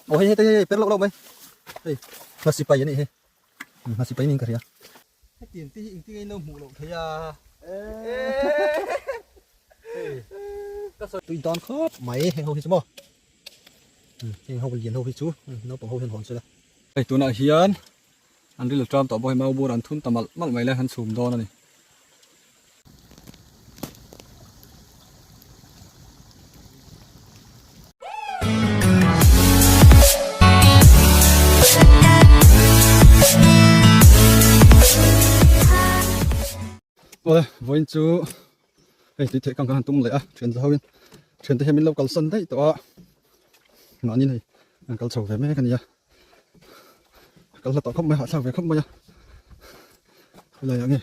Aw hei hei hei per loh loh mai. Hei hla sipai a nih hi. Hla sipai niin ka hria. Hetiang te hi engtin nge in lo hmuh loh theih a? Hei ka sawi tui dawn khawp mai heng ho hi chu maw. Heng ho lian ho hi chu naupang ho hian hawn sela. Hei tunah hian an ril tram tawh bawk a hei mau bur an thun ta malh malh mai le an chhum dawn a ni. Awle vawiin chu hei tui theih kang kan han tum leh a thian za hoin thian te hian min lo kalsan daih tawh a mahni hei an kal chho ve mek a ni a kal hla tawh khawp mai hahthlak ve khawp mai a helai ah nge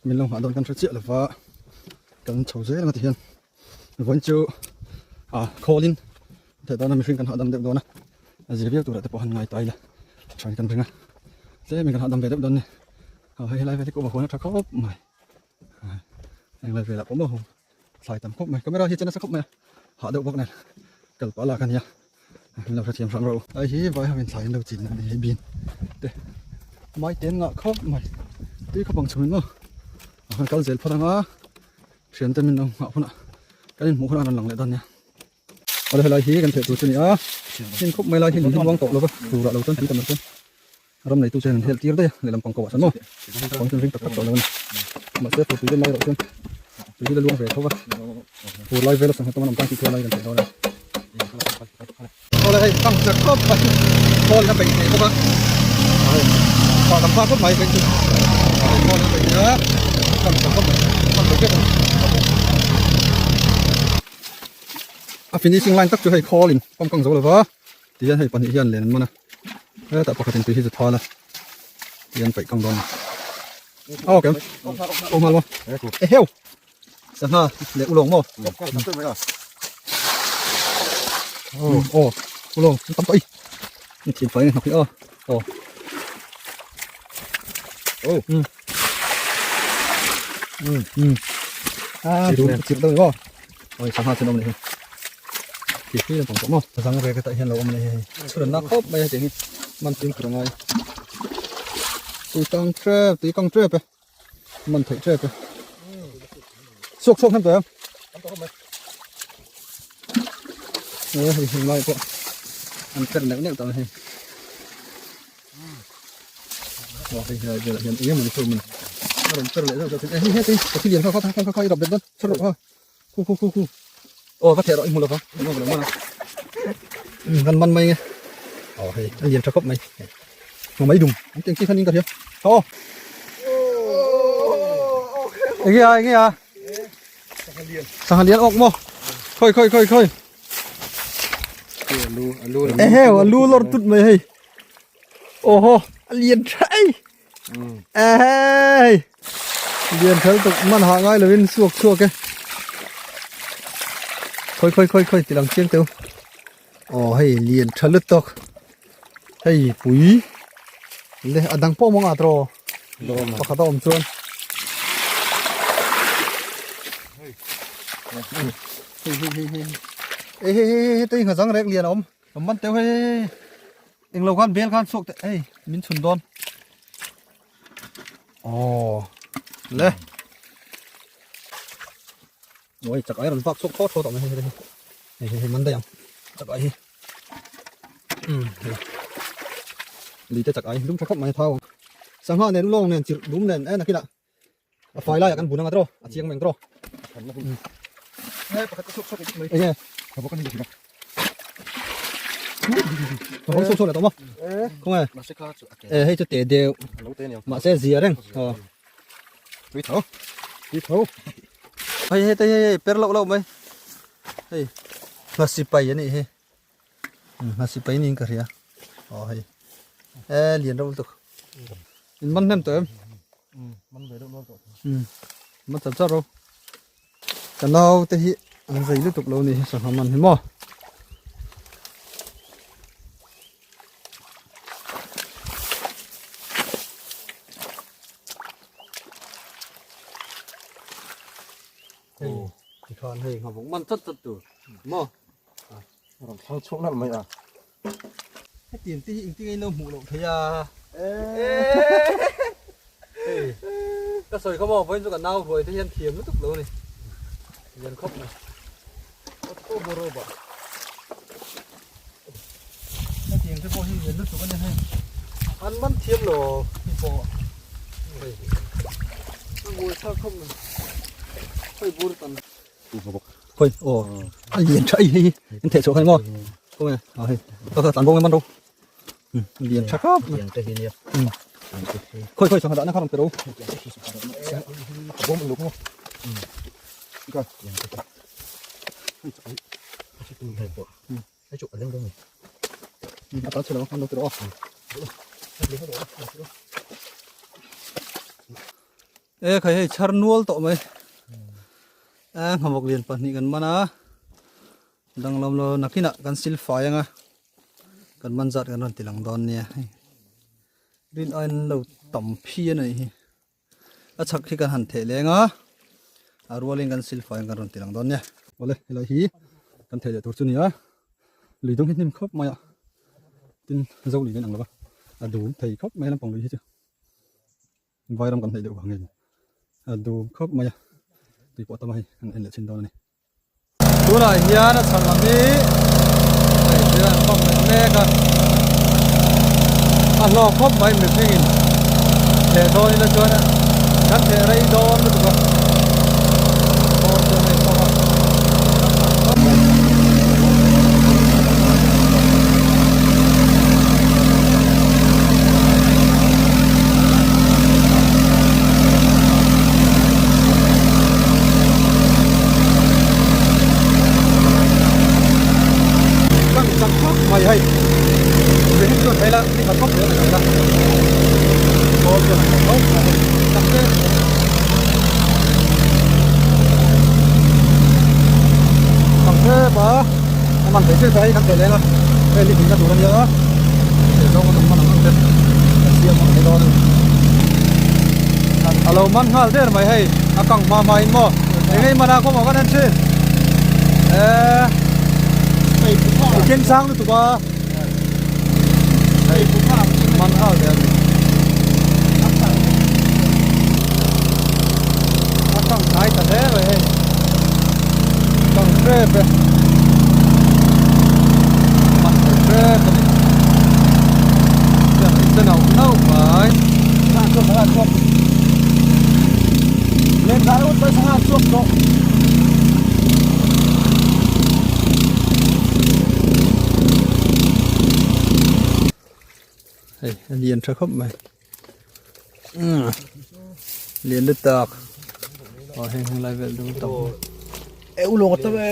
min lo nghah dawn kan hre chiah lova kan chho zel ang a ti hian vawiin chu ah khawlin theih dawn a mihring kan hahdam deuh dawn a a zir viau turah te pawh han ngai ta ila thain kan ring a tlem in kan hahdam ve deuh dawn a ni ah hei helai vel hi kuhva huan a tha khawp mai englai velah pawh maw thlai tam khawp mai camera hi a che nasa khawp mai a hah deuh bawk nen kal pah lak a nia min lo hrethiam hram rawh u hei hi vai ho in thlai an lo chin a ni hei bin te mai te an ngah khawp mai tui khawp ang chhungin maw a han kal zel phawt ang a thian te min lo nghah hunah kan inhmuh hunah an rawn lang leh dawn nia awle helai hi kan theih tur chu a ni a hnim khawp mai lai hi lui hi luang tawh lo va turah lo chuan tui tam lo chuan ram neitu chuan an helh tir daih a lehlam pang ko ah chuan maw pang chu an ring tak tak tawh lo a ni mahse fur tui deuh lai erawh chuan tui hi la luang ve tho va fur lai vel a sangha tam an awm tan tih thu a lai kan theih dawn a ni. Awle hei tang chak khawp mai khawl in a peih thei bawk a hei pah kan phak khawp mai phei chu khawl in a peih thei a tang chak khawp mai tang chak vek a ni. A finishing line tak chu hei khawl in pump kang zo lova tihian hei pahnih hian len an man a hetah pakhat in tui hi chu thal a tihian paih kang dawn a ni aw kem aw nghal maw e heu sangha leh ulawng maw aw aw ulawng an tam tawh i an thiam fai hnawk hi aw aw aw um um um chirh chirh deuh maw Oi sangha chu an awm leh hi khi khi lampang pawh maw zang rek atah hian lo awm leh hi hei chhun an lak khawp mai a hetiang hi man fim khur angai tui kang tep tui kang tep e man theih tep e chhuak chhuak hnem tawh em e hei heng lai pawh an per neuh neuh tawh hei aw hei helai velah hian eng emaw ni thung a ni a rawn per leh deuh deuh thin e hei heti ka thil lian kha kha kha kha kha i rap bet dawn chhar rawh kha Khu khu khu khu. Aw va theh rawh i hmu lova. Hmu lo mana. Kan man mai nge. Aw hei a lian tha khawp mai. Hmu mai dum. An tiang chi khan in ka hria. Thaw. Enge a enge a. Sangha lian awk maw. Khoi khoi khoi khoi. Eheu a lu lawr tut mai hei. Oho a lian tha ei. Ehei lian thal tuk man ha ngai lovin suak chhuak e khoi khoi khoi khoi tilang chiang teu aw hei lian tha lutuk hei pui le a dang pawh mawng a tawh pakhat a awm chuan hei hei hei hei hei hei hei hei tei nghazang rek lian a awm awm man teu hei hei hei Englo khan bel khan chhuak teh hei min chhun dawn. Aw le. Oi chak ai rawn vak chhuak thaw thaw tawh mai hei hei hei hei hei man daih ang chak ai hi. Um hei. Li te chak ai lum tha khawp mai thau ang. Sangha nen ulawng nen chirh dum nen en akila. A fai laiah kan bun anga tawh a chiang mai ang tawh. Enge ka bawng chhuak chhuak leh tawh maw khawnge e hei chu teh deuh mahse zia reng aw tui tho tui tho hei hei hei hei per loh loh mai hei nghasi pai a nih hi nghasi pai niin ka hria aw hei e lian reuh lutuk in man hnem tawh em man ve deuh nual tawh man char char ro ka nau te hi an zei lutuk lo ni hi sangha man hi maw hei tikhan hei nghavawk man chat chat tur maw rawn thlang chhuak nalh mai a. Hetiang te hi engtin nge in lo hmuh loh theih a? Hei ka sawi kha maw vawiin chu ka nau hruai te hian thiam lutuk lo a ni. Lian khawp mai. Aw bawrawba. Hetiang te pawh hi lian lutuk a ni hei. An man thiam lo hi pawh. Hei. A buai thlak khawp mai. Hei bur tan. Khoi aw a lian tha hei hi in theh chhuah kha ni maw khaw nge a hei ka ka tlan bawk nge man ro lian tha khawp mai khoi khoi sangha dahna kha rawn pe ro bawm uluk maw ka a tal chhe lo an lo ti rawh E khai hei chhar nual tawh mai e hnamawk lian pahnih kan man a danglam lo nakinah kan sil fai anga kan man zat kan rawn ti lang dawn nia hei rin aiin an lo tam phi a nih hi a chhak hi kan han theh leng a a rualin kan sil fai ang kan rawn ti lang dawn nia awle helai hi kan theh leh tur chu a ni a lui dawng hi hnim khawp mai a tin zo lui in ang lo va a dum thei khawp mai a lampang lui hi chu. Vairam kan hnaih deuh vang ngei a dum khawp mai a tui pawh tam a hei an en leh chin dawn a ni. Tunah hian a chhan lam hi hei thil an pump leh mek a a hlawk khawp mai mihringin theh dawn ila chuan kan theh rei dawn lutuk a khawl chuan hei pump a. Mai hei mihring chuan hei la ni khat khawp mai a ni la khawl chuan a khawp mai tak te. Thang tep a a man thei thei te hei kan theh leng a hei ni hnih na tur a nia theh zawng a kan man ang ang te kan siam ang thei dawn a ni a lo man nghal der mai hei a kang hma hma in maw eng ei man a kawng ah kan en thin eee i keng sang lutuk a hei man nghal der a ni. A kang hnai ta hle mai hei kang hrep e man thei hrep a ni chuan in che nauh nauh mai hei a lian tha khawp mai. Lian lu tak aw heng heng lai vel dum tam e ulawng a tam e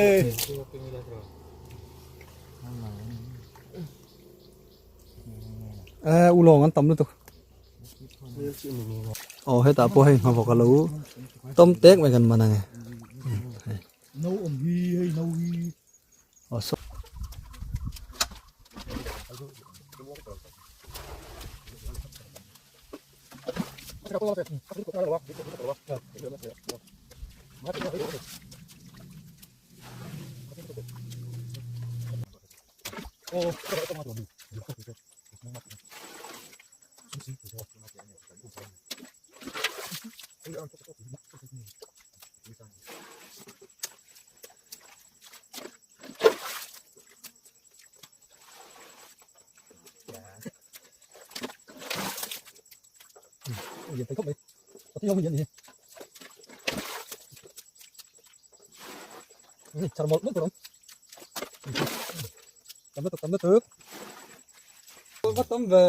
e ulawng an tam lutuk aw hetah pawh hei hmawk a lo tawm tek mai kan man ange no awm hi hei no hi aw saw Lian thei khawp mai a ti ho hi a ni hi char mawlh mawlh tur awm tam lutuk tam lutuk va tam ve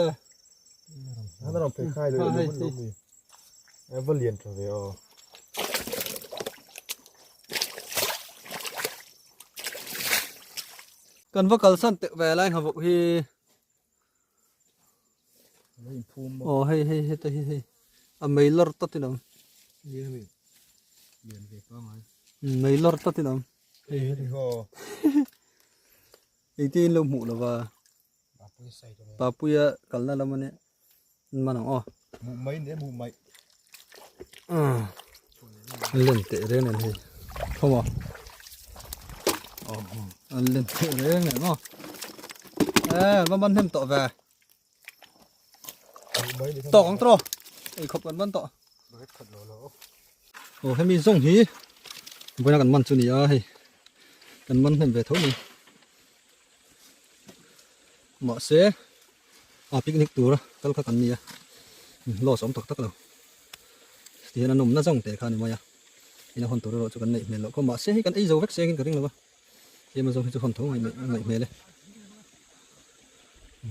An rawn phei khai leh leh lo mi. A va lian tha ve aw. Kan va kalsan teh ve lai nghavuk hi. Aw hei hei heta hi hei a mei lawr tawt in awm. Mei lawr tawt in awm. Engtin in lo hmuh lova. Papuia kalna lam a nia an man ang aw. Muh mai nia muh mai. An len teh reng nen hei. Khaw maw? Aw an len teh reng nen maw? Eh, va man hnem tawh ve. Tawk ang tawh. Ei khawp kan man tawh. Aw hemi zawng hi vawiina kan man chu ni a hei kan man hnem ve tho mai. Mahse a picnic tura kal kha kan ni a loss awm tak tak lo. Tihian a nawmna zawng te kha a ni mai a. Ina hawn tur erawh chu kan neih hmel loh khaw mahse hei kan ei zo vek sengin ka ring lo va. Tlem azawng hi chu hawn tho ngaih hmel e.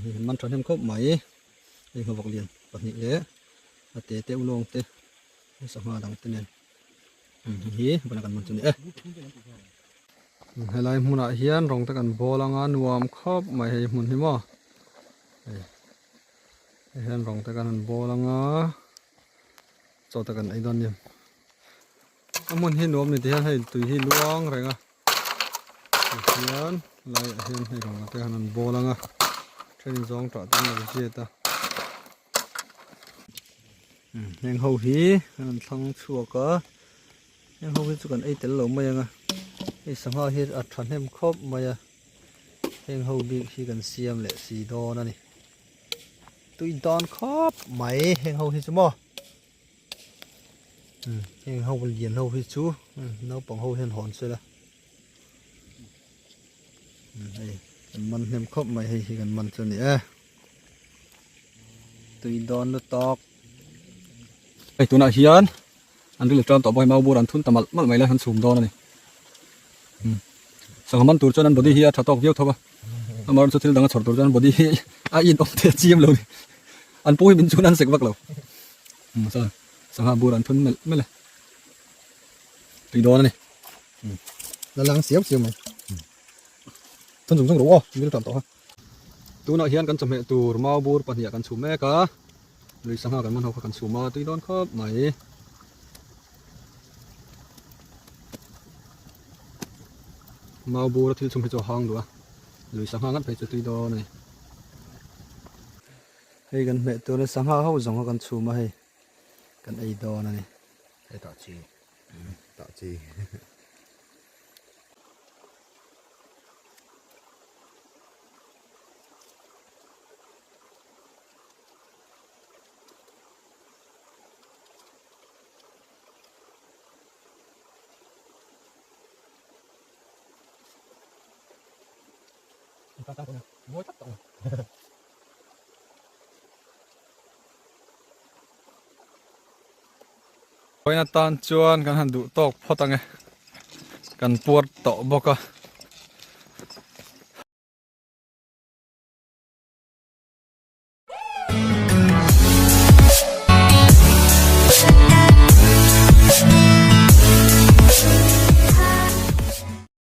Hei han man tha hnem khawp mai. Hei nghawk lian pahnih leh a te te ulawng te sangha dang te nen hei hi bana kan man chu a ni e. Helai hmunah hian rawng te kan bawl anga nuam khawp mai hei hmun hi maw. Hei hian rawng te kan han bawl anga chaw te kan ei dawn a ni. A hmun hi nuam ni ti hian hei tui hi luang reng a tihian laiah hian hei rawng te han an bawl ang a then zawng tah te an lo ziat a heng ho hi an rawn thlang chhuak a heng ho hi chu kan ei tel lo mai ang a hei sangha hi a thahnem khawp mai a heng ho bik hi kan siam leh si dawn a ni tui dawn khawp mai heng ho hi chu maw. Heng ho lian ho hi chu naupang ho hian hawn se la hei kan man hnem khawp mai hei hi kan man chu a ni e tui dawn lutuk. Hei tunah hian an rilru tan tawh bawk a hei mau bur an thun ta malh malh mai lai an chhum dawn a ni sangha man tur chuan an body hi a tha tawk viau tho a amaherawhchu thil dang a chhawr tur chuan body hi a in awm teh chiam lo a ni an pawh hi min chhun an sek vak lo. Chuan sangha bur an thun melh melh e tui dawn a ni la lang siau siau mai thun chung chung rawh aw mil tan tawh a tunah hian kan chawhmeh tur mau bur pahnih ah kan chhum mek a lui sangha kan man ho kha kan chhum a tui dawn khawp mai mau bur a thil chhum hi chu a hang duh a lui sangha ngat phei chu tui dawn a ni. Hei kan hmeh tur a sangha ho zawng kha kan chhum a hei kan ei dawn a ni. Hei tah chi tah chi. Vawiin atan chuan kan han duh tawk phawt ang e kan puar tawh bawk a.